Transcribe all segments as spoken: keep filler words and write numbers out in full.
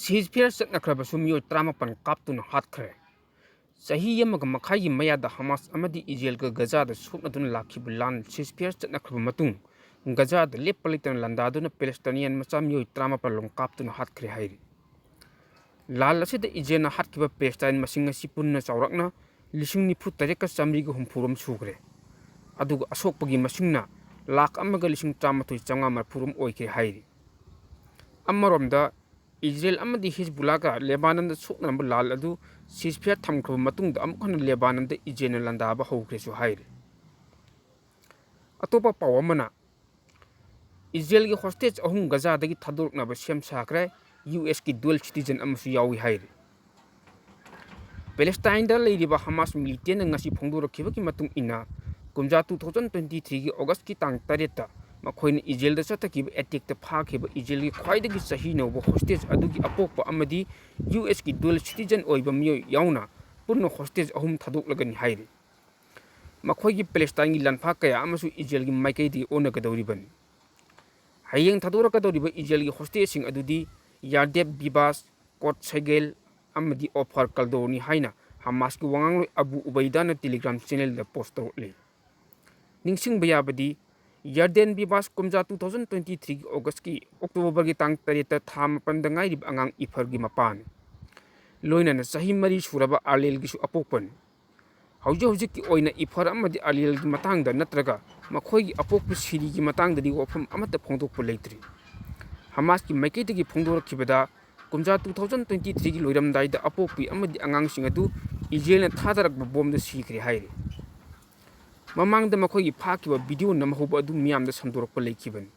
ꯁꯤꯖꯐꯤꯌꯔ ꯆꯠꯅꯈ꯭ꯔꯕꯁꯨ ꯃꯤꯑꯣꯏ ꯇꯔꯥꯃꯥꯄꯟ ꯀꯥꯞꯇꯨꯅ ꯍꯥꯠꯈ꯭ꯔꯦ꯫ ꯆꯍꯤ ꯑꯃꯒ ꯃꯈꯥꯏꯒꯤ ꯃꯌꯥꯗ ꯍꯃꯥꯁ ꯑꯃꯗꯤ ꯏꯖꯔꯦꯜꯒ ꯒꯖꯥꯗ ꯁꯣꯛꯅꯗꯨꯅ ꯂꯥꯛꯈꯤꯕ ꯂꯥꯟ ꯁꯤꯖꯐꯤꯌꯔ ꯆꯠꯅꯈ꯭ꯔꯕ ꯃꯇꯨꯡ, ꯒꯖꯥꯗ ꯂꯦꯞꯄ ꯂꯩꯇꯅ ꯂꯥꯟꯗꯥꯗꯨꯅ ꯄꯦꯂꯦꯁꯇꯥꯏꯅꯤꯌꯥꯟ ꯃꯆꯥ ꯃꯤꯑꯣꯏ ꯇꯔꯥꯃꯥꯄꯟ ꯂꯣꯝ ꯀꯥꯞꯇꯨꯅ ꯍꯥꯠꯈ꯭ꯔꯦ ꯍꯥꯏꯔꯤ꯫ ꯂꯥꯟ ꯑꯁꯤꯗ ꯏꯖꯔꯦꯜꯅ ꯍꯥꯠꯈꯤꯕ ꯄꯦꯂꯦꯁꯇꯥꯏꯟ ꯃꯁꯤꯡ ꯑꯁꯤ ꯄꯨꯟꯅ ꯆꯥꯎꯔꯥꯛꯅ ꯂꯤꯁꯤꯡ ꯅꯤꯐꯨ ꯇꯔꯦꯠꯀ ꯆꯥꯃꯔꯤꯒ ꯍꯨꯝꯐꯨꯔꯣꯝ ꯁꯨꯈ꯭ꯔꯦ꯫ ꯑꯗꯨꯒ ꯑꯁꯣꯛꯄꯒꯤ ꯃꯁꯤꯡꯅ ꯂꯥꯈ ꯑꯃꯒ ꯂꯤꯁꯤꯡ ꯇꯔꯥꯃꯥꯊꯣꯏ ꯆꯥꯝꯃꯉꯥ ꯃꯔꯤꯐꯨꯔꯣꯝ ꯑꯣꯏꯈ꯭ꯔꯦ ꯍꯥꯏꯔꯤ꯫ ꯑꯃꯔꯣꯝꯗ, ꯏꯖꯔꯦꯜ ꯑꯃꯗꯤ ꯍꯤꯖꯕꯨꯜꯂꯥꯒ ꯂꯦꯕꯥꯅꯟꯗ ꯁꯣꯛꯅꯔꯝꯕ ꯂꯥꯟ ꯑꯗꯨ ꯁꯤꯖꯐꯤꯌꯔ ꯊꯝꯈ꯭ꯔꯕ ꯃꯇꯨꯡꯗ ꯑꯃꯨꯛ ꯍꯟꯅ ꯂꯦꯕꯥꯅꯟꯗ ꯏꯖꯔꯦꯜꯅ ꯂꯥꯟꯗꯥꯕ ꯍꯧꯈ꯭ꯔꯦꯁꯨ ꯍꯥꯏꯔꯤ꯫ ꯑꯇꯣꯞꯄ ꯄꯥꯎ ꯑꯃꯅ, ꯏꯖꯔꯦꯜꯒꯤ ꯍꯣꯁꯇꯦꯖ ꯑꯍꯨꯝ ꯒꯖꯥꯗꯒꯤ ꯊꯥꯗꯣꯔꯛꯅꯕ ꯁꯦꯝ ꯁꯥꯈ꯭ꯔꯦ, ꯌꯨ ꯑꯦꯁꯀꯤ ꯗꯨꯋꯦꯜ ꯁꯤꯇꯤꯖꯟ ꯑꯃꯁꯨ ꯌꯥꯎꯏ ꯍꯥꯏꯔꯤ꯫ ꯄꯦꯂꯦꯁꯇꯥꯏꯟꯗ ꯂꯩꯔꯤꯕ ꯍꯃꯥꯁ ꯃꯤꯂꯤꯇꯦꯟꯅ ꯉꯁꯤ ꯐꯣꯡꯗꯣꯔꯛꯈꯤꯕꯒꯤ ꯃꯇꯨꯡ ꯏꯟꯅ, ꯀꯨꯝꯖꯥ ꯇꯨ ꯊꯥꯎꯖꯟ ꯇ꯭ꯋꯦꯟꯇꯤ ꯊ꯭ꯔꯤꯒꯤ ꯑꯣꯒꯁꯀꯤ ꯇꯥꯡ ꯇꯔꯦꯠꯇ ꯃꯈꯣꯏꯅ ꯏꯖꯔꯦꯜꯗ ꯆꯠꯊꯈꯤꯕ ꯑꯦꯇꯦꯛꯇ ꯐꯥꯈꯤꯕ ꯏꯖꯔꯦꯜꯒꯤ ꯈ꯭ꯋꯥꯏꯗꯒꯤ ꯆꯍꯤ ꯅꯧꯕ ꯍꯣꯁꯇꯦꯖ ꯑꯗꯨꯒꯤ ꯑꯄꯣꯛꯄ ꯑꯃꯗꯤ ꯌꯨ ꯑꯦꯁꯀꯤ ꯗꯨꯋꯦꯜ ꯁꯤꯇꯤꯖꯟ ꯑꯣꯏꯕ ꯃꯤꯑꯣꯏ ꯌꯥꯎꯅ ꯄꯨꯟꯅ ꯍꯣꯁꯇꯦꯖ ꯑꯍꯨꯝ ꯊꯥꯗꯣꯛꯂꯒꯅꯤ ꯍꯥꯏꯔꯤ꯫ ꯃꯈꯣꯏꯒꯤ ꯄꯦꯂꯦꯁꯇꯥꯏꯟꯒꯤ ꯂꯥꯟꯐꯥ ꯀꯌꯥ ꯑꯃꯁꯨ ꯏꯖꯔꯦꯜꯒꯤ ꯃꯥꯏꯀꯩꯗꯒꯤ ꯑꯣꯟꯅꯒꯗꯧꯔꯤꯕꯅꯤ꯫ ꯍꯌꯦꯡ ꯊꯥꯗꯣꯔꯛꯀꯗꯧꯔꯤꯕ ꯏꯖꯔꯦꯜꯒꯤ ꯍꯣꯁꯇꯦꯖꯁꯤꯡ ꯑꯗꯨꯗꯤ ꯌꯥꯔꯗꯦꯞ ꯕꯤꯕꯥꯁ, ꯀꯣꯠ ꯁꯦꯒꯦꯜ ꯑꯃꯗꯤ ꯑꯣꯐꯔ ꯀꯜꯗꯣꯔꯅꯤ ꯍꯥꯏꯅ ꯍꯃꯥꯁꯀꯤ ꯋꯥꯉꯥꯡꯂꯣꯏ ꯑꯕꯨ ꯎꯕꯩꯗꯥꯅ Telegram ꯆꯦꯅꯦꯜꯗ ꯄꯣꯁ ꯇꯧꯔꯛꯂꯤ꯫ ꯅꯤꯡꯁꯤꯡꯕ ꯌꯥꯕꯗꯤ, ꯌꯥꯔꯗꯦꯟ ꯕꯤꯕꯥꯁ ꯀꯨꯝꯖꯥ ꯇꯨ ꯊꯥꯎꯖꯟ ꯇ꯭ꯋꯦꯟꯇꯤ ꯊ꯭ꯔꯤꯒꯤ ꯑꯣꯒꯁꯀꯤ, ꯑꯣꯛꯇꯣꯕꯔꯒꯤ ꯇꯥꯡ ꯇꯔꯦꯠꯇ ꯊꯥ ꯃꯥꯄꯟꯗ ꯉꯥꯏꯔꯤꯕ ꯑꯉꯥꯡ ꯏꯐꯔꯒꯤ ꯃꯄꯥꯅꯤ꯫ ꯂꯣꯏꯅꯅ ꯆꯍꯤ ꯃꯔꯤ ꯁꯨꯔꯕ ꯑꯥꯔꯂꯦꯜꯒꯤꯁꯨ ꯑꯄꯣꯛꯄꯅꯤ꯫ ꯍꯧꯖꯤꯛ ꯍꯧꯖꯤꯛꯀꯤ ꯑꯣꯏꯅ ꯏꯐꯔ ꯑꯃꯗꯤ ꯑꯥꯔꯂꯦꯜꯒꯤ ꯃꯇꯥꯡꯗ ꯅꯠꯇ꯭ꯔꯒ ꯃꯈꯣꯏꯒꯤ ꯑꯄꯣꯛꯄ ꯁꯤꯔꯤꯒꯤ ꯃꯇꯥꯡꯗꯗꯤ ꯋꯥꯐꯝ ꯑꯃꯠꯇ ꯐꯣꯡꯗꯣꯛꯄ ꯂꯩꯇ꯭ꯔꯤ꯫ ꯍꯃꯥꯁꯀꯤ ꯃꯥꯏꯀꯩꯗꯒꯤ ꯐꯣꯡꯗꯣꯔꯛꯈꯤꯕꯗ, ꯀꯨꯝꯖꯥ ꯇꯨ ꯊꯥꯎꯖꯟ ꯇ꯭ꯋꯦꯟꯇꯤ ꯊ꯭ꯔꯤꯒꯤ ꯂꯣꯏꯔꯝꯗꯥꯏꯗ ꯑꯄꯣꯛꯄꯤ ꯑꯃꯗꯤ ꯑꯉꯥꯡꯁꯤꯡ ꯑꯗꯨ ꯏꯖꯔꯦꯜꯅ ꯊꯥꯗꯔꯛꯄ ꯕꯣꯝꯗ ꯁꯤꯈ꯭ꯔꯦ ꯍꯥꯏꯔꯤ꯫ ꯃꯃꯥꯡꯗ ꯃꯈꯣꯏꯒꯤ ꯐꯥꯈꯤꯕ ꯚꯤꯗꯤꯑꯣ ꯅꯝꯍꯧꯕ ꯑꯗꯨ ꯃꯤꯌꯥꯝꯗ ꯁꯟꯗꯣꯔꯛꯄ ꯂꯩꯈꯤꯕꯅꯤ꯫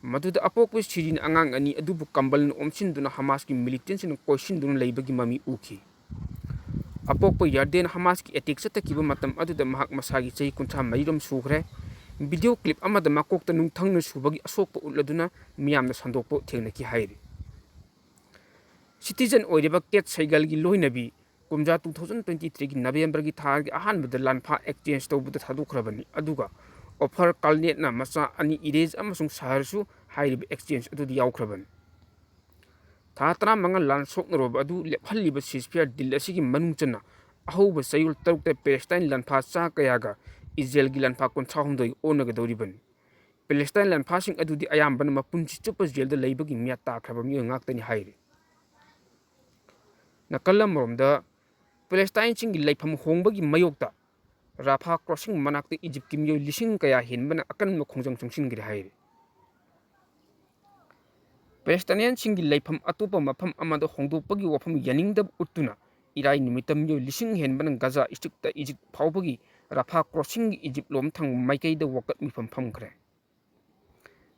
ꯃꯗꯨꯗ ꯑꯄꯣꯛꯄ ꯁꯤꯔꯤꯟ ꯑꯉꯥꯡ ꯑꯅꯤ ꯑꯗꯨꯕꯨ ꯀꯝꯕꯜꯅ ꯑꯣꯝꯁꯤꯟꯗꯨꯅ ꯍꯃꯥꯁꯀꯤ ꯃꯤꯂꯤꯇꯦꯟꯁꯤꯡꯅ ꯀꯣꯏꯁꯤꯟꯗꯨꯅ ꯂꯩꯕꯒꯤ ꯃꯃꯤ ꯎꯈꯤ꯫ ꯑꯄꯣꯛꯄ ꯌꯥꯔꯗꯦꯟ ꯍꯃꯥꯁꯀꯤ ꯑꯦꯇꯦꯛ ꯆꯠꯊꯈꯤꯕ ꯃꯇꯝ ꯑꯗꯨꯗ ꯃꯍꯥꯛ ꯃꯁꯥꯒꯤ ꯆꯍꯤ ꯀꯨꯟꯊ꯭ꯔꯥ ꯃꯔꯤꯔꯣꯝ ꯁꯨꯈ꯭ꯔꯦ꯫ ꯚꯤꯗꯤꯑꯣ ꯀ꯭ꯂꯤꯞ ꯑꯃꯗ ꯃꯀꯣꯛꯇ ꯅꯨꯡꯊꯪꯅ ꯁꯨꯕꯒꯤ ꯑꯁꯣꯛꯄ ꯎꯠꯂꯗꯨꯅ ꯃꯤꯌꯥꯝꯅ ꯁꯟꯗꯣꯛꯄ ꯊꯦꯡꯅꯈꯤ ꯍꯥꯏꯔꯤ꯫ ꯁꯤꯇꯤꯖꯟ ꯑꯣꯏꯔꯤꯕ ꯀꯦꯠ ꯁꯩꯒꯜꯒꯤ ꯂꯣꯏꯅꯕꯤ ꯀꯨꯝꯖꯥ ꯇꯨ ꯊꯥꯎꯖꯟ ꯇ꯭ꯋꯦꯟꯇꯤ ꯊ꯭ꯔꯤꯒꯤ ꯅꯕꯦꯝꯕꯔꯒꯤ ꯊꯥꯒꯤ ꯑꯍꯥꯟꯕꯗ ꯂꯥꯟꯐꯥ ꯑꯦꯛꯆꯦꯟꯖ ꯇꯧꯕꯗ ꯊꯥꯗꯣꯛꯈ꯭ꯔꯕꯅꯤ, ꯑꯗꯨꯒ ꯑꯣꯐꯔ ꯀꯥꯜꯅꯦꯠꯅ ꯃꯆꯥ ꯑꯅꯤ ꯏꯔꯦꯖ ꯑꯃꯁꯨꯡ ꯁꯍꯔꯁꯨ ꯍꯥꯏꯔꯤꯕ ꯑꯦꯛꯆꯦꯟꯖ ꯑꯗꯨꯗ ꯌꯥꯎꯈ꯭ꯔꯕꯅꯤ꯫ ꯊꯥ ꯇꯔꯥꯃꯉꯥ ꯂꯥꯟ ꯁꯣꯛꯅꯔꯨꯕ ꯑꯗꯨ ꯂꯦꯞꯍꯜꯂꯤꯕ ceasefire deal ꯑꯁꯤꯒꯤ ꯃꯅꯨꯡ ꯆꯟꯅ ꯑꯍꯧꯕ ꯆꯌꯣꯜ ꯇꯔꯨꯛꯇ ꯄꯦꯂꯦꯁꯇꯥꯏꯟ ꯂꯥꯟꯐꯥ ꯆꯥ ꯀꯌꯥꯒ ꯏꯖꯔꯦꯜꯒꯤ ꯂꯥꯟꯐꯥ ꯀꯨꯟꯊ꯭ꯔꯥ ꯍꯨꯝꯗꯣꯏ ꯑꯣꯟꯅꯒꯗꯧꯔꯤꯕꯅꯤ꯫ ꯄꯦꯂꯦꯁꯇꯥꯏꯟ ꯂꯥꯟꯐꯥꯁꯤꯡ ꯑꯗꯨꯗꯤ ꯑꯌꯥꯝꯕꯅ ꯃꯄꯨꯟꯁꯤ ꯆꯨꯞꯄ ꯖꯦꯜꯗ ꯂꯩꯕꯒꯤ ꯃꯤꯌꯥ ꯇꯥꯈ꯭ꯔꯕ ꯃꯤꯑꯣꯏ ꯉꯥꯛꯇꯅꯤ ꯍꯥꯏꯔꯤ꯫ ꯅꯥꯀꯜ ꯑꯃꯔꯣꯝꯗ, ꯄꯦꯂꯦꯁꯇꯥꯏꯟꯁꯤꯡꯒꯤ ꯂꯩꯐꯝ ꯍꯣꯡꯕꯒꯤ ꯃꯥꯌꯣꯛꯇ ꯔꯥꯐꯥ crossing ꯃꯅꯥꯛꯇ ꯏꯖꯤꯞꯀꯤ ꯃꯤꯑꯣꯏ ꯂꯤꯁꯤꯡ ꯀꯌꯥ ꯍꯦꯟꯕꯅ ꯑꯀꯟꯕ ꯈꯣꯡꯖꯪ ꯆꯪꯁꯤꯟꯈ꯭ꯔꯦ ꯍꯥꯏꯔꯤ꯫ ꯄꯦꯂꯦꯁꯇꯥꯏꯅꯤꯌꯟꯁꯤꯡꯒꯤ ꯂꯩꯐꯝ ꯑꯇꯣꯞꯄ ꯃꯐꯝ ꯑꯃꯗ ꯍꯣꯡꯗꯣꯛꯄꯒꯤ ꯋꯥꯐꯝ ꯌꯥꯅꯤꯡꯗꯕ ꯎꯠꯇꯨꯅ ꯏꯔꯥꯏ ꯅꯨꯃꯤꯠꯇ ꯃꯤꯑꯣꯏ ꯂꯤꯁꯤꯡ ꯍꯦꯟꯕꯅ ꯒꯖꯥ ꯏꯁꯇ꯭ꯔꯤꯞꯇ ꯏꯖꯤꯞ ꯐꯥꯎꯕꯒꯤ ꯔꯥꯐꯥ crossingꯒꯤ ꯏꯖꯤꯞ ꯂꯣꯝ ꯊꯪꯕ ꯃꯥꯏꯀꯩꯗ ꯋꯥꯀꯠ ꯃꯤꯐꯝ ꯐꯝꯈ꯭ꯔꯦ꯫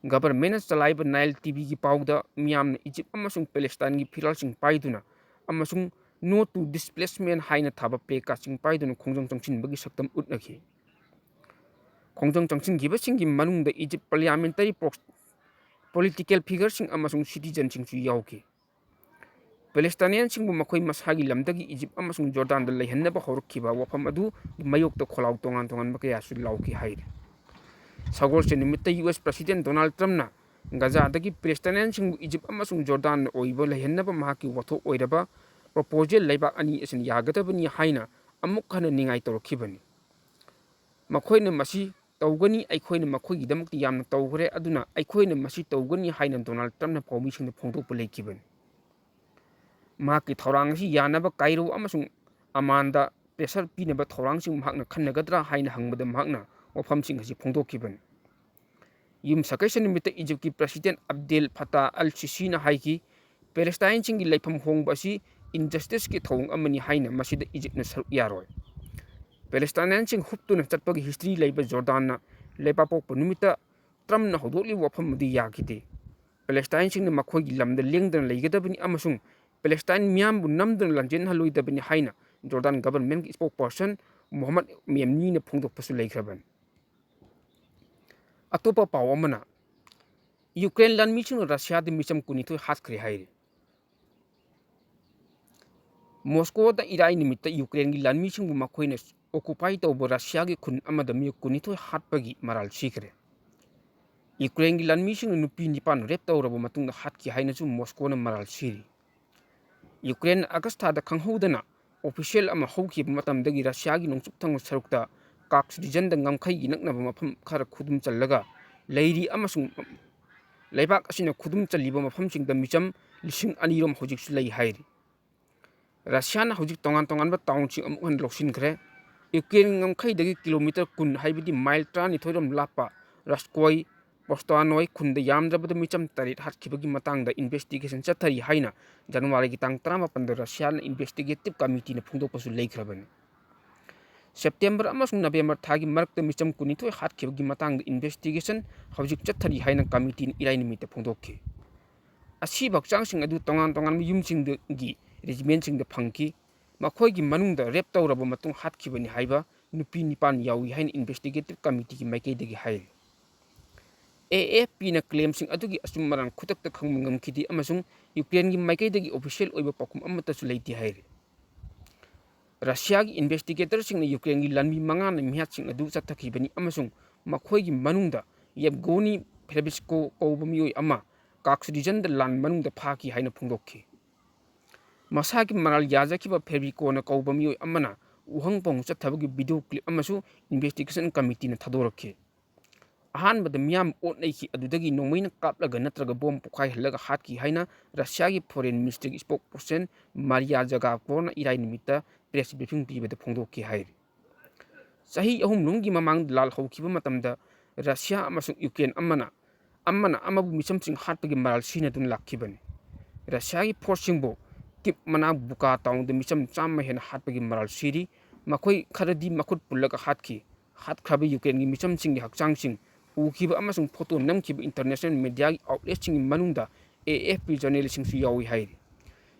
Governmentꯅ ꯆꯂꯥꯏꯕ ꯅꯥꯏꯜ ꯇꯤꯚꯤꯒꯤ ꯄꯥꯎꯗ ꯃꯤꯌꯥꯝꯅ ꯏꯖꯤꯞ ꯑꯃꯁꯨꯡ ꯄꯦꯂꯦꯁꯇꯥꯏꯟꯒꯤ ꯐꯤꯔꯥꯜꯁꯤꯡ ꯄꯥꯏꯗꯨꯅ ꯑꯃꯁꯨꯡ No to Displacement ꯍꯥꯏꯅ ꯊꯥꯕ placardꯁꯤꯡ ꯄꯥꯏꯗꯨꯅ ꯈꯣꯡꯖꯪ ꯆꯪꯁꯤꯟꯕꯒꯤ ꯁꯛꯇꯝ ꯎꯠꯅꯈꯤ꯫ ꯈꯣꯡꯖꯪ ꯆꯪꯁꯤꯟꯈꯤꯕꯁꯤꯡꯒꯤ ꯃꯅꯨꯡꯗ ꯏꯖꯤꯞ parliamentary pro-, political figureꯁꯤꯡ ꯑꯃꯁꯨꯡ citizenꯁꯤꯡꯁꯨ ꯌꯥꯎꯈꯤ꯫ ꯄꯦꯂꯦꯁꯇꯥꯏꯅꯤꯌꯟꯁꯤꯡꯕꯨ ꯃꯈꯣꯏ ꯃꯁꯥꯒꯤ ꯂꯝꯗꯒꯤ ꯏꯖꯤꯞ ꯑꯃꯁꯨꯡ ꯖꯣꯔꯗꯥꯟꯗ ꯂꯩꯍꯟꯅꯕ ꯍꯧꯔꯛꯈꯤꯕ ꯋꯥꯐꯝ ꯑꯗꯨꯒꯤ ꯃꯥꯌꯣꯛꯇ ꯈꯣꯜꯂꯥꯎ ꯇꯣꯉꯥꯟ ꯇꯣꯉꯥꯟꯕ ꯀꯌꯥꯁꯨ ꯂꯥꯎꯈꯤ ꯍꯥꯏꯔꯤ꯫ ꯁꯒꯣꯜꯁꯦꯟ ꯅꯨꯃꯤꯠꯇ ꯌꯨ ꯑꯦꯁ President Donald Trumpꯅ ꯒꯖꯥꯗꯒꯤ ꯄꯦꯂꯦꯁꯇꯥꯏꯅꯤꯌꯟꯁꯤꯡꯕꯨ ꯏꯖꯤꯞ ꯑꯃꯁꯨꯡ ꯖꯣꯔꯗꯥꯟꯅ ꯑꯣꯏꯕ ꯂꯩꯍꯟꯅꯕ ꯃꯍꯥꯛꯀꯤ ꯋꯥꯊꯣꯛ ꯑꯣꯏꯔꯕ proposal ꯂꯩꯕꯥꯛ ꯑꯅꯤ ꯑꯁꯤꯅ ꯌꯥꯒꯗꯕꯅꯤ ꯍꯥꯏꯅ ꯑꯃꯨꯛ ꯍꯟꯅ ꯅꯤꯡꯉꯥꯏ ꯇꯧꯔꯛꯈꯤꯕꯅꯤ꯫ ꯃꯈꯣꯏꯅ ꯃꯁꯤ ꯇꯧꯒꯅꯤ, ꯑꯩꯈꯣꯏꯅ ꯃꯈꯣꯏꯒꯤꯗꯃꯛꯇ ꯌꯥꯝꯅ ꯇꯧꯈ꯭ꯔꯦ, ꯑꯗꯨꯅ ꯑꯩꯈꯣꯏꯅ ꯃꯁꯤ ꯇꯧꯒꯅꯤ ꯍꯥꯏꯅ ꯗꯣꯅꯥꯜꯗ ꯇ꯭ꯔꯝꯞꯅ ꯄꯥꯎꯃꯤꯁꯤꯡꯗ ꯐꯣꯡꯗꯣꯛꯄ ꯂꯩꯈꯤꯕꯅꯤ꯫ ꯃꯍꯥꯛꯀꯤ ꯊꯧꯔꯥꯡ ꯑꯁꯤ ꯌꯥꯅꯕ ꯀꯥꯏꯔꯣ ꯑꯃꯁꯨꯡ ꯑꯃꯥꯟꯗ pressure ꯄꯤꯅꯕ ꯊꯧꯔꯥꯡꯁꯤꯡ ꯃꯍꯥꯛꯅ ꯈꯟꯅꯒꯗ꯭ꯔꯥ ꯍꯥꯏꯅ ꯍꯪꯕꯗ ꯃꯍꯥꯛꯅ ꯋꯥꯐꯝꯁꯤꯡ ꯑꯁꯤ ꯐꯣꯡꯗꯣꯛꯈꯤꯕꯅꯤ꯫ ꯌꯨꯝꯁꯀꯩꯁ ꯅꯨꯃꯤꯠꯇ ꯏꯖꯤꯞꯀꯤ President Abdel Fattah al-Sisiꯅ ꯍꯥꯏꯈꯤ, ꯄꯦꯂꯦꯁꯇꯥꯏꯟꯁꯤꯡꯒꯤ ꯂꯩꯐꯝ ꯍꯣꯡꯕ ꯑꯁꯤ injusticeꯀꯤ ꯊꯧꯑꯣꯡ ꯑꯃꯅꯤ ꯍꯥꯏꯅ ꯃꯁꯤꯗ ꯏꯖꯤꯞꯅ ꯁꯔꯨꯛ ꯌꯥꯔꯣꯏ꯫ ꯄꯦꯂꯦꯁꯇꯥꯏꯅꯤꯌꯟꯁꯤꯡ ꯍꯨꯞꯇꯨꯅ ꯆꯠꯄꯒꯤ history ꯂꯩꯕ ꯖꯣꯔꯗꯥꯟꯅ ꯂꯩꯕꯥꯛꯄꯣꯛꯄ ꯅꯨꯃꯤꯠꯇ ꯇ꯭ꯔꯝꯞꯅ ꯍꯧꯗꯣꯛꯂꯤꯕ ꯋꯥꯐꯝ ꯑꯗꯨ ꯌꯥꯈꯤꯗꯦ꯫ ꯄꯦꯂꯦꯁꯇꯥꯏꯟꯁꯤꯡꯅ ꯃꯈꯣꯏꯒꯤ ꯂꯝꯗ ꯂꯦꯡꯗꯅ ꯂꯩꯒꯗꯕꯅꯤ ꯑꯃꯁꯨꯡ ꯄꯦꯂꯦꯁꯇꯥꯏꯟ ꯃꯤꯌꯥꯝꯕꯨ ꯅꯝꯗꯨꯅ ꯂꯥꯟꯖꯦꯜꯍꯜꯂꯣꯏꯗꯕꯅꯤ ꯍꯥꯏꯅ ꯖꯣꯔꯗꯥꯟ governmentꯀꯤ spokesperson ꯃꯣꯍꯝꯃꯗ ꯃꯦꯝꯅꯤꯅ ꯐꯣꯡꯗꯣꯛꯄꯁꯨ ꯂꯩꯈ꯭ꯔꯕꯅꯤ꯫ ꯑꯇꯣꯞꯄ ꯄꯥꯎ ꯑꯃꯅ, ꯌꯨꯀ꯭ꯔꯦꯟ ꯂꯥꯟꯃꯤꯁꯤꯡꯅ ꯔꯁꯤꯌꯥꯗ ꯃꯤꯆꯝ ꯀꯨꯟꯅꯤꯊꯣꯏ ꯍꯥꯠꯈ꯭ꯔꯦ ꯍꯥꯏꯔꯤ꯫ ꯃꯣꯁꯀꯣꯗ ꯏꯔꯥꯏ ꯅꯨꯃꯤꯠꯇ ꯌꯨꯀ꯭ꯔꯦꯟꯒꯤ ꯂꯥꯟꯃꯤꯁꯤꯡꯕꯨ ꯃꯈꯣꯏꯅ occupy ꯇꯧꯕ ꯔꯁꯤꯌꯥꯒꯤ ꯈꯨꯟ ꯑꯃꯗ ꯃꯤꯑꯣꯏ ꯀꯨꯟꯅꯤꯊꯣꯏ ꯍꯥꯠꯄꯒꯤ ꯃꯔꯥꯜ ꯁꯤꯈ꯭ꯔꯦ꯫ ꯌꯨꯀ꯭ꯔꯦꯟꯒꯤ ꯂꯥꯟꯃꯤꯁꯤꯡꯅ ꯅꯨꯄꯤ ꯅꯤꯄꯥꯟ rape ꯇꯧꯔꯕ ꯃꯇꯨꯡꯗ ꯍꯥꯠꯈꯤ ꯍꯥꯏꯅꯁꯨ ꯃꯣꯁꯀꯣꯅ ꯃꯔꯥꯜ ꯁꯤꯔꯤ꯫ ꯌꯨꯀ꯭ꯔꯦꯟꯅ ꯑꯥꯒꯁ ꯊꯥꯗ ꯈꯪꯍꯧꯗꯅ official ꯑꯃ ꯍꯧꯈꯤꯕ ꯃꯇꯝꯗꯒꯤ ꯔꯁꯤꯌꯥꯒꯤ ꯅꯣꯡꯆꯨꯞ ꯊꯪꯕ ꯁꯔꯨꯛꯇ Kursk regionꯗ ꯉꯝꯈꯩꯒꯤ ꯅꯛꯅꯕ ꯃꯐꯝ ꯈꯔ ꯈꯨꯗꯨꯝ ꯆꯜꯂꯒ ꯂꯩꯔꯤ ꯑꯃꯁꯨꯡ ꯂꯩꯕꯥꯛ ꯑꯁꯤꯅ ꯈꯨꯗꯨꯝ ꯆꯜꯂꯤꯕ ꯃꯐꯝꯁꯤꯡꯗ ꯃꯤꯆꯝ ꯂꯤꯁꯤꯡ ꯑꯅꯤ ꯔꯣꯝ ꯍꯧꯖꯤꯛꯁꯨ ꯂꯩ ꯍꯥꯏꯔꯤ꯫ ꯔꯁꯤꯌꯥꯅ ꯍꯧꯖꯤꯛ ꯇꯣꯉꯥꯟ ꯇꯣꯉꯥꯟꯕ townꯁꯤꯡ ꯑꯃꯨꯛ ꯍꯟꯅ ꯂꯧꯁꯤꯟꯈ꯭ꯔꯦ꯫ ꯌꯨꯀ꯭ꯔꯦꯟꯒꯤ ꯉꯝꯈꯩꯗꯒꯤ kilometre ꯀꯨꯟ, ꯍꯥꯏꯕꯗꯤ mile ꯇꯔꯥꯅꯤꯊꯣꯏ ꯔꯣꯝ ꯂꯥꯞꯄ Rostov, Postoyanoy ꯈꯨꯟꯗ ꯌꯥꯝꯗ꯭ꯔꯕꯗ ꯃꯤꯆꯝ ꯇꯔꯦꯠ ꯍꯥꯠꯈꯤꯕꯒꯤ ꯃꯇꯥꯡꯗ investigation ꯆꯠꯊꯔꯤ ꯍꯥꯏꯅ ꯖꯅꯋꯥꯔꯤꯒꯤ ꯇꯥꯡ ꯇꯔꯥꯃꯥꯄꯟꯗ ꯔꯁꯤꯌꯥꯅ investigative committeeꯅ ꯐꯣꯡꯗꯣꯛꯄꯁꯨ ꯂꯩꯈ꯭ꯔꯕꯅꯤ꯫ ꯁꯦꯞꯇꯦꯝꯕꯔ ꯑꯃꯁꯨꯡ ꯅꯕꯦꯝꯕꯔ ꯊꯥꯒꯤ ꯃꯔꯛꯇ ꯃꯤꯆꯝ ꯀꯨꯟꯅꯤꯊꯣꯏ ꯍꯥꯠꯈꯤꯕꯒꯤ ꯃꯇꯥꯡꯗ investigation ꯍꯧꯖꯤꯛ ꯆꯠꯊꯔꯤ ꯍꯥꯏꯅ committeeꯅ ꯏꯔꯥꯏ ꯅꯨꯃꯤꯠꯇ ꯐꯣꯡꯗꯣꯛꯈꯤ꯫ ꯑꯁꯤꯕ ꯍꯛꯆꯥꯡꯁꯤꯡ ꯑꯗꯨ ꯇꯣꯉꯥꯟ ꯇꯣꯉꯥꯟꯕ ꯌꯨꯝꯁꯤꯡꯗꯒꯤ regimentꯁꯤꯡꯗ ꯐꯪꯈꯤ꯫ ꯃꯈꯣꯏꯒꯤ ꯃꯅꯨꯡꯗ rape ꯇꯧꯔꯕ ꯃꯇꯨꯡ ꯍꯥꯠꯈꯤꯕꯅꯤ ꯍꯥꯏꯕ ꯅꯨꯄꯤ ꯅꯤꯄꯥꯟ ꯌꯥꯎꯏ ꯍꯥꯏꯅ investigative committeeꯒꯤ ꯃꯥꯏꯀꯩꯗꯒꯤ ꯍꯥꯏꯔꯤ꯫ AFPꯅ claimꯁꯤꯡ ꯑꯗꯨꯒꯤ ꯑꯆꯨꯝ ꯑꯔꯥꯟ ꯈꯨꯗꯛꯇ ꯈꯪꯕ ꯉꯝꯈꯤꯗꯦ ꯑꯃꯁꯨꯡ ꯌꯨꯀ꯭ꯔꯦꯟꯒꯤ ꯃꯥꯏꯀꯩꯗꯒꯤ official ꯑꯣꯏꯕ ꯄꯥꯎꯈꯨꯝ ꯑꯃꯠꯇꯁꯨ ꯂꯩꯇꯦ ꯍꯥꯏꯔꯤ꯫ ꯔꯁꯤꯌꯥꯒꯤ investigatorꯁꯤꯡꯅ ꯌꯨꯀ꯭ꯔꯦꯟꯒꯤ ꯂꯥꯟꯃꯤ ꯃꯉꯥꯅ ꯃꯤꯍꯥꯠꯁꯤꯡ ꯑꯗꯨ ꯆꯠꯊꯈꯤꯕꯅꯤ ꯑꯃꯁꯨꯡ ꯃꯈꯣꯏꯒꯤ ꯃꯅꯨꯡꯗ Yevgeny Fedorchenko ꯀꯧꯕ ꯃꯤꯑꯣꯏ ꯑꯃ Kursk regionꯗ ꯂꯥꯟ ꯃꯅꯨꯡꯗ ꯐꯥꯈꯤ ꯍꯥꯏꯅ ꯐꯣꯡꯗꯣꯛꯈꯤ꯫ ꯃꯁꯥꯒꯤ ꯃꯔꯥꯜ ꯌꯥꯖꯈꯤꯕ Fedorchenkoꯅ ꯀꯧꯕ ꯃꯤꯑꯣꯏ ꯑꯃꯅ ꯎꯍꯪ ꯄꯣꯡ ꯆꯠꯊꯕꯒꯤ video clip ꯑꯃꯁꯨ investigation committeeꯅ ꯊꯥꯗꯣꯔꯛꯈꯤ꯫ ꯑꯍꯥꯟꯕꯗ ꯃꯤꯌꯥꯝ ꯑꯣꯠ ꯅꯩꯈꯤ, ꯑꯗꯨꯗꯒꯤ ꯅꯣꯡꯃꯩꯅ ꯀꯥꯞꯂꯒ ꯅꯠꯇ꯭ꯔꯒ bomb ꯄꯣꯈꯥꯏꯍꯜꯂꯒ ꯍꯥꯠꯈꯤ ꯍꯥꯏꯅ ꯔꯁꯤꯌꯥꯒꯤ foreign ministryꯒꯤ spokesperson Maria Zagakovꯅ ꯏꯔꯥꯏ ꯅꯨꯃꯤꯠꯇ press briefing ꯄꯤꯕꯗ ꯐꯣꯡꯗꯣꯛꯈꯤ ꯍꯥꯏꯔꯤ꯫ ꯆꯍꯤ ꯑꯍꯨꯝ ꯂꯣꯝꯒꯤ ꯃꯃꯥꯡꯗ ꯂꯥꯜ ꯍꯧꯈꯤꯕ ꯃꯇꯝꯗ ꯔꯁꯤꯌꯥ ꯑꯃꯁꯨꯡ ꯌꯨꯀ꯭ꯔꯦꯟ ꯑꯃꯅ, ꯑꯃꯅ ꯑꯃꯕꯨ ꯃꯤꯆꯝꯁꯤꯡ ꯍꯥꯠꯄꯒꯤ ꯃꯔꯥꯜ ꯁꯤꯅꯗꯨꯅ ꯂꯥꯛꯈꯤꯕꯅꯤ꯫ ꯔꯁꯤꯌꯥꯒꯤ forceꯁꯤꯡꯕꯨ Kyiv ꯃꯅꯥꯛ Bucha townꯗ ꯃꯤꯆꯝ ꯆꯥꯝꯃ ꯍꯦꯟꯅ ꯍꯥꯠꯄꯒꯤ ꯃꯔꯥꯜ ꯁꯤꯔꯤ꯫ ꯃꯈꯣꯏ ꯈꯔꯗꯤ ꯃꯈꯨꯠ ꯄꯨꯜꯂꯒ ꯍꯥꯠꯈꯤ꯫ ꯍꯥꯠꯈ꯭ꯔꯕ ꯌꯨꯀ꯭ꯔꯦꯟꯒꯤ ꯃꯤꯆꯝꯁꯤꯡꯒꯤ ꯍꯛꯆꯥꯡꯁꯤꯡ ꯎꯈꯤꯕ ꯑꯃꯁꯨꯡ photo ꯅꯝꯈꯤꯕ international mediaꯒꯤ outletꯁꯤꯡꯒꯤ ꯃꯅꯨꯡꯗ AFP journalistꯁꯤꯡꯁꯨ ꯌꯥꯎꯏ ꯍꯥꯏꯔꯤ꯫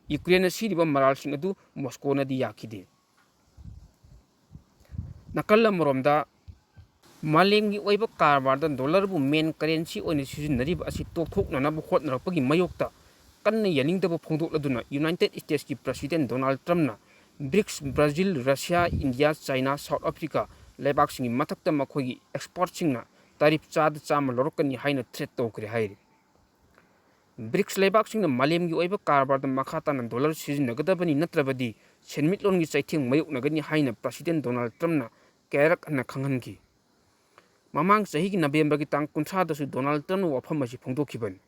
ꯌꯨꯀ꯭ꯔꯦꯟꯅ ꯁꯤꯔꯤꯕ ꯃꯔꯥꯜꯁꯤꯡ ꯑꯗꯨ ꯃꯣꯁꯀꯣꯅꯗꯤ ꯌꯥꯈꯤꯗꯦ꯫ ꯅꯥꯀꯜ ꯑꯃꯔꯣꯝꯗ, ꯃꯥꯂꯦꯝꯒꯤ ꯑꯣꯏꯕ ꯀꯔꯕꯥꯔꯗ dollarꯕꯨ main currency ꯑꯣꯏꯅ ꯁꯤꯖꯤꯟꯅꯔꯤꯕ ꯑꯁꯤ ꯇꯣꯛꯊꯣꯛꯅꯅꯕ ꯍꯣꯠꯅꯔꯛꯄꯒꯤ ꯃꯥꯌꯣꯛꯇ ꯀꯟꯅ ꯌꯥꯅꯤꯡꯗꯕ ꯐꯣꯡꯗꯣꯛꯂꯗꯨꯅ United Statesꯀꯤ President Donald Trumpꯅ BRICS, Brazil, Russia, India, China, South Africa ꯂꯩꯕꯥꯛꯁꯤꯡꯒꯤ ꯃꯊꯛꯇ ꯃꯈꯣꯏꯒꯤ expertꯁꯤꯡꯅ ꯇꯥꯔꯤꯐ ꯆꯥꯗ ꯆꯥꯝꯃ ꯂꯧꯔꯛꯀꯅꯤ ꯍꯥꯏꯅ ꯊ꯭ꯔꯦꯠ ꯇꯧꯈ꯭ꯔꯦ ꯍꯥꯏꯔꯤ꯫ ꯕ꯭ꯔꯤꯛꯁ ꯂꯩꯕꯥꯛꯁꯤꯡꯅ ꯃꯥꯂꯦꯝꯒꯤ ꯑꯣꯏꯕ ꯀꯔꯕꯥꯔꯗ ꯃꯈꯥ ꯇꯥꯅ ꯗꯣꯂꯔ ꯁꯤꯖꯤꯟꯅꯒꯗꯕꯅꯤ, ꯅꯠꯇ꯭ꯔꯕꯗꯤ ꯁꯦꯟꯃꯤꯠꯂꯣꯟꯒꯤ ꯆꯩꯊꯦꯡ ꯃꯥꯌꯣꯛꯅꯒꯅꯤ ꯍꯥꯏꯅ ꯄ꯭ꯔꯁꯤꯗꯦꯟ ꯗꯣꯅꯥꯜꯗ ꯇ꯭ꯔꯝꯞꯅ ꯀꯌꯥꯔꯛ ꯍꯟꯅ ꯈꯪꯍꯟꯈꯤ꯫ ꯃꯃꯥꯡ ꯆꯍꯤꯒꯤ ꯅꯕꯦꯝꯕꯔꯒꯤ ꯇꯥꯡ ꯀꯨꯟꯊ꯭ꯔꯥꯗꯁꯨ ꯗꯣꯅꯥꯜꯗ ꯇ꯭ꯔꯝꯞꯅ ꯋꯥꯐꯝ ꯑꯁꯤ ꯐꯣꯡꯗꯣꯛꯈꯤꯕꯅꯤ꯫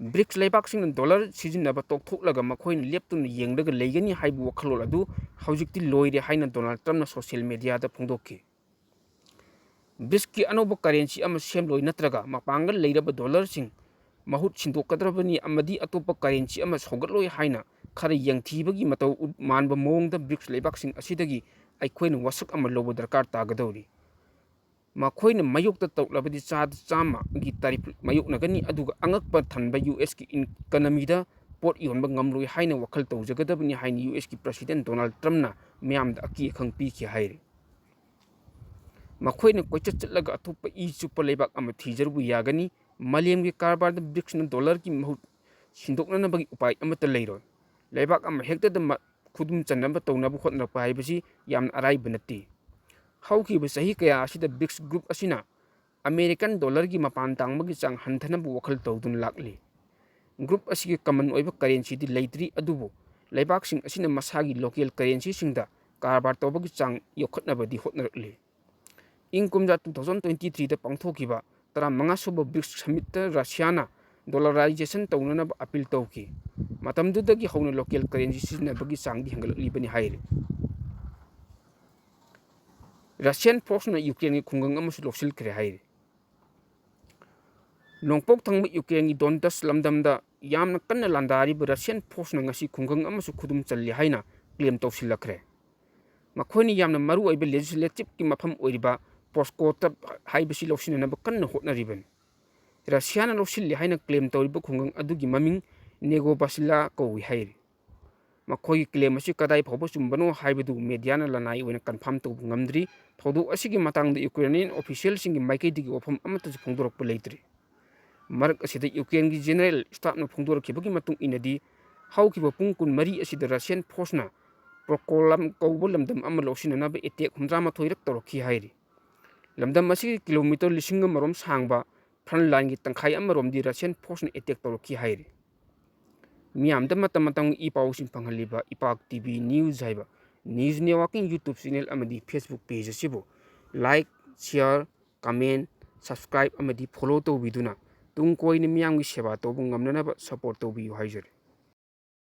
ꯕ꯭ꯔꯤꯛꯁ ꯂꯩꯕꯥꯛꯁꯤꯡꯅ ꯗꯣꯂꯔ ꯁꯤꯖꯤꯟꯅꯕ ꯇꯣꯛꯊꯣꯛꯂꯒ ꯃꯈꯣꯏꯅ ꯂꯦꯞꯇꯨꯅ ꯌꯦꯡꯂꯒ ꯂꯩꯒꯅꯤ ꯍꯥꯏꯕ ꯋꯥꯈꯜꯂꯣꯟ ꯑꯗꯨ ꯍꯧꯖꯤꯛꯇꯤ ꯂꯣꯏꯔꯦ ꯍꯥꯏꯅ ꯗꯣꯅꯥꯜꯗ ꯇ꯭ꯔꯝꯞꯅ ꯁꯣꯁꯤꯌꯦꯜ ꯃꯦꯗꯤꯌꯥꯗ ꯐꯣꯡꯗꯣꯛꯈꯤ꯫ ꯕ꯭ꯔꯤꯛꯁꯀꯤ ꯑꯅꯧꯕ ꯀꯔꯦꯟꯁꯤ ꯑꯃ ꯁꯦꯝꯂꯣꯏ, ꯅꯠꯇ꯭ꯔꯒ ꯃꯄꯥꯡꯒꯜ ꯂꯩꯔꯕ ꯗꯣꯂꯔꯁꯤꯡ ꯃꯍꯨꯠ ꯁꯤꯟꯗꯣꯛꯀꯗꯕꯅꯤ ꯑꯃꯗꯤ ꯑꯇꯣꯞꯄ ꯀꯔꯦꯟꯁꯤ ꯑꯃ ꯁꯧꯒꯠꯂꯣꯏ ꯍꯥꯏꯅ ꯈꯔ ꯌꯦꯡꯊꯤꯕꯒꯤ ꯃꯇꯧ ꯎꯠ-, ꯃꯥꯟꯕ ꯃꯑꯣꯡꯗ ꯕ꯭ꯔꯤꯛꯁ ꯂꯩꯕꯥꯛꯁꯤꯡ ꯑꯁꯤꯗꯒꯤ ꯑꯩꯈꯣꯏꯅ ꯋꯥꯁꯛ ꯑꯃ ꯂꯧꯕ ꯗꯔꯀꯥꯔ ꯇꯥꯒꯗꯧꯔꯤ꯫ ꯃꯈꯣꯏꯅ ꯃꯥꯌꯣꯛꯇ ꯇꯧꯔꯛꯂꯕꯗꯤ ꯆꯥꯗ ꯆꯥꯝꯃꯒꯤ ꯇꯥꯔꯤꯐ ꯃꯥꯌꯣꯛꯅꯒꯅꯤ, ꯑꯗꯨꯒ ꯑꯉꯛꯄ ꯊꯟꯕ ꯌꯨ ꯑꯦꯁꯀꯤ ꯏꯀꯅꯃꯤꯗ ꯄꯣꯠ ꯌꯣꯟꯕ ꯉꯝꯂꯣꯏ ꯍꯥꯏꯅ ꯋꯥꯈꯜ ꯇꯧꯖꯒꯗꯕꯅꯤ ꯍꯥꯏꯅ ꯌꯨ ꯑꯦꯁꯀꯤ ꯄ꯭ꯔꯁꯤꯗꯦꯟ ꯗꯣꯅꯥꯜꯗ ꯇ꯭ꯔꯝꯞꯅ ꯃꯤꯌꯥꯝꯗ ꯑꯀꯤ ꯑꯈꯪ ꯄꯤꯈꯤ ꯍꯥꯏꯔꯤ꯫ ꯃꯈꯣꯏꯅ ꯀꯣꯏꯆꯠ ꯆꯠꯂꯒ ꯑꯇꯣꯞꯄ ꯏ ꯆꯨꯞꯄ ꯂꯩꯕꯥꯛ ꯑꯃ ꯊꯤꯖꯔꯨꯕ ꯌꯥꯒꯅꯤ꯫ ꯃꯥꯂꯦꯝꯒꯤ ꯀꯔꯕꯥꯔꯗ ꯕ꯭ꯔꯤꯛꯁꯅ ꯗꯣꯂꯔꯒꯤ ꯃꯍꯨꯠ ꯁꯤꯟꯗꯣꯛꯅꯅꯕꯒꯤ ꯎꯄꯥꯏ ꯑꯃꯠꯇ ꯂꯩꯔꯣꯏ꯫ ꯂꯩꯕꯥꯛ ꯑꯃ ꯍꯦꯛꯇꯗ ꯃ-, ꯈꯨꯗꯨꯝ ꯆꯟꯅꯕ ꯇꯧꯅꯕ ꯍꯣꯠꯅꯔꯛꯄ ꯍꯥꯏꯕꯁꯤ ꯌꯥꯝꯅ ꯑꯔꯥꯏꯕ ꯅꯠꯇꯦ꯫ ꯍꯧꯈꯤꯕ ꯆꯍꯤ ꯀꯌꯥ ꯑꯁꯤꯗ ꯕ꯭ꯔꯤꯛꯁ ꯒ꯭ꯔꯨꯞ ꯑꯁꯤꯅ ꯑꯃꯦꯔꯤꯀꯥꯟ ꯗꯣꯂꯔꯒꯤ ꯃꯄꯥꯟ ꯇꯥꯡꯕꯒꯤ ꯆꯥꯡ ꯍꯟꯊꯅꯕ ꯋꯥꯈꯜ ꯇꯧꯗꯨꯅ ꯂꯥꯛꯂꯤ꯫ ꯒ꯭ꯔꯨꯞ ꯑꯁꯤꯒꯤ ꯀꯃꯟ ꯑꯣꯏꯕ ꯀꯔꯦꯟꯁꯤꯗꯤ ꯂꯩꯇ꯭ꯔꯤ, ꯑꯗꯨꯕꯨ ꯂꯩꯕꯥꯛꯁꯤꯡ ꯑꯁꯤꯅ ꯃꯁꯥꯒꯤ ꯂꯣꯀꯦꯜ ꯀꯔꯦꯟꯁꯤꯁꯤꯡꯗ ꯀꯔꯕꯥꯔ ꯇꯧꯕꯒꯤ ꯆꯥꯡ ꯌꯣꯛꯈꯠꯅꯕꯗꯤ ꯍꯣꯠꯅꯔꯛꯂꯤ꯫ ꯏꯪ ꯀꯨꯝꯖꯥ two thousand twenty threeꯗ ꯄꯥꯡꯊꯣꯛꯈꯤꯕ ꯇꯔꯥꯃꯉꯥ ꯁꯨꯕ ꯕ꯭ꯔꯤꯛꯁ ꯁꯃꯤꯠꯇ ꯔꯁꯤꯌꯥꯅ ꯗꯣꯂꯔꯥꯏꯖꯦꯁꯟ ꯇꯧꯅꯅꯕ ꯑꯄꯤꯜ ꯇꯧꯈꯤ꯫ ꯃꯇꯝꯗꯨꯗꯒꯤ ꯍꯧꯅ ꯂꯣꯀꯦꯜ ꯀꯔꯦꯟꯁꯤ ꯁꯤꯖꯤꯟꯅꯕꯒꯤ ꯆꯥꯡꯗꯤ ꯍꯦꯟꯒꯠꯂꯛꯂꯤꯕꯅꯤ ꯍꯥꯏꯔꯤ꯫ ꯔꯁꯤꯌꯥꯟ ꯐꯣꯔꯁꯅ ꯌꯨꯀ꯭ꯔꯦꯟꯒꯤ ꯈꯨꯡꯒꯪ ꯑꯃꯁꯨ ꯂꯧꯁꯤꯟꯈ꯭ꯔꯦ ꯍꯥꯏꯔꯤ꯫ ꯅꯣꯡꯄꯣꯛ ꯊꯪꯕ ꯌꯨꯀ꯭ꯔꯦꯟꯒꯤ ꯗꯣꯟꯇꯁ ꯂꯝꯗꯝꯗ ꯌꯥꯝꯅ ꯀꯟꯅ ꯂꯥꯟꯗꯥꯔꯤꯕ ꯔꯁꯤꯌꯥꯟ ꯐꯣꯔꯁꯅ ꯉꯁꯤ ꯈꯨꯡꯒꯪ ꯑꯃꯁꯨ ꯈꯨꯗꯨꯝ ꯆꯜꯂꯤ ꯍꯥꯏꯅ ꯀ꯭ꯂꯦꯝ ꯇꯧꯁꯤꯜꯂꯛꯈ꯭ꯔꯦ꯫ ꯃꯈꯣꯏꯅ ꯌꯥꯝꯅ ꯃꯔꯨ ꯑꯣꯏꯕ ꯂꯦꯖꯤꯁꯂꯦꯇꯤꯚꯀꯤ ꯃꯐꯝ ꯑꯣꯏꯔꯤꯕ ꯄ꯭ꯔꯣꯁꯀꯣꯇꯞ ꯍꯥꯏꯕꯁꯤ ꯂꯧꯁꯤꯟꯅꯅꯕ ꯀꯟꯅ ꯍꯣꯠꯅꯔꯤꯕꯅꯤ꯫ ꯔꯁꯤꯌꯥꯅ ꯂꯧꯁꯤꯜꯂꯤ ꯍꯥꯏꯅ ꯀ꯭ꯂꯦꯝ ꯇꯧꯔꯤꯕ ꯈꯨꯡꯒꯪ ꯑꯗꯨꯒꯤ ꯃꯃꯤꯡ ꯅꯦꯒꯣꯕꯥꯁꯤꯂꯥ ꯀꯧꯏ ꯍꯥꯏꯔꯤ꯫ ꯃꯈꯣꯏꯒꯤ ꯀ꯭ꯂꯦꯝ ꯑꯁꯤ ꯀꯗꯥꯏ ꯐꯥꯎꯕ ꯆꯨꯝꯕꯅꯣ ꯍꯥꯏꯕꯗꯨ ꯃꯦꯗꯤꯌꯥꯅ ꯂꯅꯥꯏ ꯑꯣꯏꯅ ꯀꯟꯐꯥꯔꯝ ꯇꯧꯕ ꯉꯝꯗ꯭ꯔꯤ꯫ ꯊꯧꯗꯣꯛ ꯑꯁꯤꯒꯤ ꯃꯇꯥꯡꯗ ꯌꯨꯀ꯭ꯔꯦꯅꯤꯌꯟ ꯑꯣꯐꯤꯁꯤꯌꯦꯜꯁꯤꯡꯒꯤ ꯃꯥꯏꯀꯩꯗꯒꯤ ꯋꯥꯐꯝ ꯑꯃꯠꯇꯁꯨ ꯐꯣꯡꯗꯣꯔꯛꯄ ꯂꯩꯇ꯭ꯔꯤ꯫ ꯃꯔꯛ ꯑꯁꯤꯗ ꯌꯨꯀ꯭ꯔꯦꯟꯒꯤ ꯖꯦꯅꯔꯦꯜ ꯁ꯭ꯇꯥꯐꯅ ꯐꯣꯡꯗꯣꯔꯛꯈꯤꯕꯒꯤ ꯃꯇꯨꯡ ꯏꯟꯅꯗꯤ, ꯍꯧꯈꯤꯕ ꯄꯨꯡ ꯀꯨꯟꯃꯔꯤ ꯑꯁꯤꯗ ꯔꯁꯤꯌꯟ ꯐꯣꯔꯁꯅ ꯄ꯭ꯔꯣꯀꯣꯂꯝ ꯀꯧꯕ ꯂꯝꯗꯝ ꯑꯃ ꯂꯧꯁꯤꯟꯅꯅꯕ ꯑꯦꯇꯦꯛ ꯍꯨꯝꯗ꯭ꯔꯥꯃꯥꯊꯣꯏꯔꯛ ꯇꯧꯔꯛꯈꯤ ꯍꯥꯏꯔꯤ꯫ ꯂꯝꯗꯝ ꯑꯁꯤꯒꯤ ꯀꯤꯂꯣꯃꯤꯇꯔ ꯂꯤꯁꯤꯡ ꯑꯃꯔꯣꯝ ꯁꯥꯡꯕ front lineꯒꯤ ꯇꯪꯈꯥꯏ ꯑꯃꯔꯣꯝꯗꯤ Russian forceꯅ attack ꯇꯧꯔꯛꯈꯤ ꯍꯥꯏꯔꯤ꯫ ꯃꯤꯌꯥꯝꯗ ꯃꯇꯝ ꯃꯇꯝꯒꯤ ꯏ ꯄꯥꯎꯁꯤꯡ ꯐꯪꯍꯜꯂꯤꯕ ꯏꯄꯥꯛ T V News ꯍꯥꯏꯕ news networkꯀꯤ YouTube channel ꯑꯃꯗꯤ Facebook page ꯑꯁꯤꯕꯨ like, share, comment, subscribe ꯑꯃꯗꯤ follow ꯇꯧꯕꯤꯗꯨꯅ ꯇꯨꯡ ꯀꯣꯏꯅ ꯃꯤꯌꯥꯝꯒꯤ ꯁꯦꯕꯥ ꯇꯧꯕ ꯉꯝꯅꯅꯕ support ꯇꯧꯕꯤꯌꯨ ꯍꯥꯏꯖꯔꯤ꯫